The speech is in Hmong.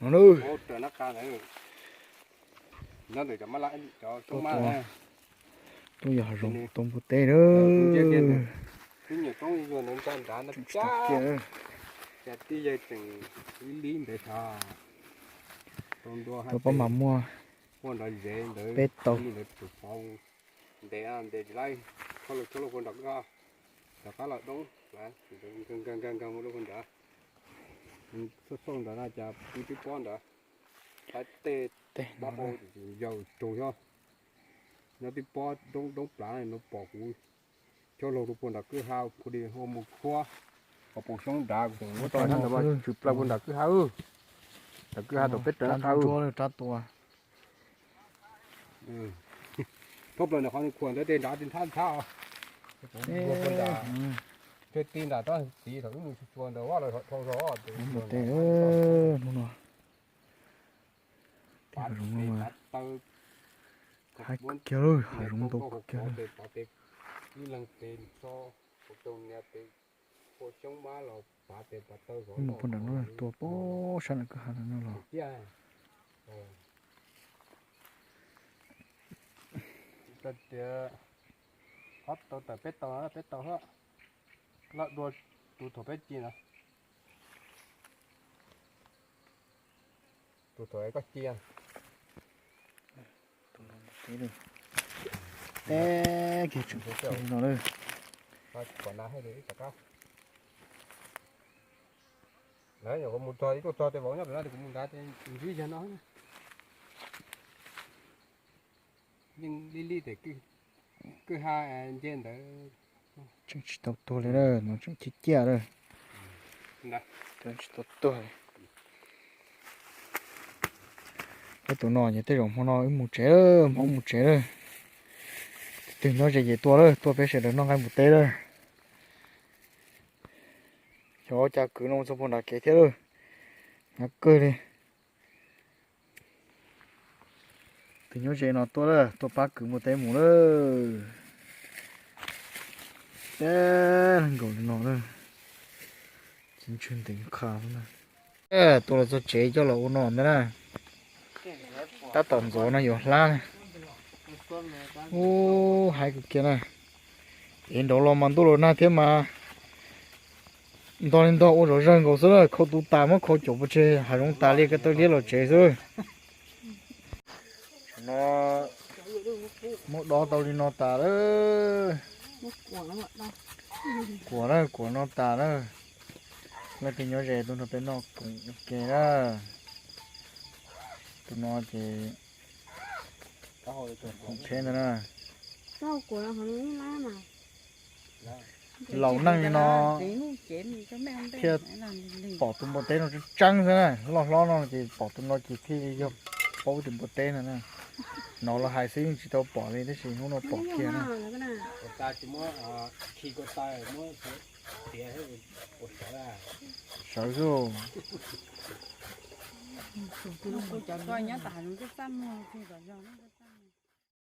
No nawb. Tuaj yog hav zoov tau npua teb nawb. Tseem tsis tag kiag. Tau pab mas muaj peb tau. Ntev ntev tsis laib, thauj lauj thauj lauj puag nram kwj ha, rov qab los doob, nkag nkag nkag mus lauj puag nrad. Xauj xauj nrad na cas pw tib pob nrad, qaib tej pob hau yawm tsaug xyov, nyob tib pob doob doob plav no pom kuv thauj lauj rau puag nram kwj ha, phu di ua mus khuab, qhov paus xyoob nrad kuv tseem muab tso ntawd mas tshwm plaws puag nram kwj ha, nram kwj ha tom peb rawv rab tua. Thoob plaws ntawm qhov khuam ntawd tej nrad ti nthab nthab. Tej ti nram tsob txiv thaum wb mus txhua txhua ntawd vaj los dhau zog. Mus tes hnub no. Hav zoov no mas haib kawg kiag lawm, hav zoov ntau kawg kiag lawm. Mus puag nram no tua pob sab nram kwj ha no los. Tias qhov tau tawm peb tau, peb tau hab, loj dua tus thaum peb ci na. Tus thaum koj ci. Teb kiag tseem no lawm. Lawv nyuam qhuav mus txog ib tuaj txog tej vauv nyob pem no, kuv mus nrad ces ntsib yawg no. Yeej lij lij tes kwj ha nce ntawd. Tseem tsis tau tuag li na, no tseem ciaj ciaj lawm. Tsis tau tuag li. Peb tus no ces tej zaum hmo no wb mus tsev lawm, Hmoob mus tsev lawm. Tus twg nyob ze ces tuaj lawm, tuaj peb sawv daws noj nqaij npua teb lawm. Xyov ua cas kwv no mus txog puag nram kev thiab lawm. Hnyav kawg li. Tus nyob ze no tuaj lawm, tuaj pab kwv npua teb mus lawm. Teb leeg nkaus li no lawm. Tsis ntswg ntev qha na. Tuaj los txog tsev coj los ua no ntag na. Tab tom ntxuav no yuav hlab na. Ub, haib kawg kiag na. Ev nraud los mas ntuj los nag thiab mas ntog li ntog ua zov zawg nkaus xwb, khau tus tas muab khau caum pov tseg hav zoov tas li ko taw liab los tsev xwb. No muab dob tau li no tas lawm. Kuam na, kuam no tas lawm. Leej twg nyob ze tuaj nrog peb noj koom ua ke na. Tus no ces tsheb ntag na. Laus neej li no thiaj pom tus npua teb no tseeb tseeb xwb na, loj hlob no ces pom tus no ces thiaj yog paub tus npua teb no na. Hnov los hais xwb yeej tsis tau pom li tab sis hnub no pom kiag na. Sawv xwb. Cov ko nyob tom hav zoov txaj muag txog tom zos.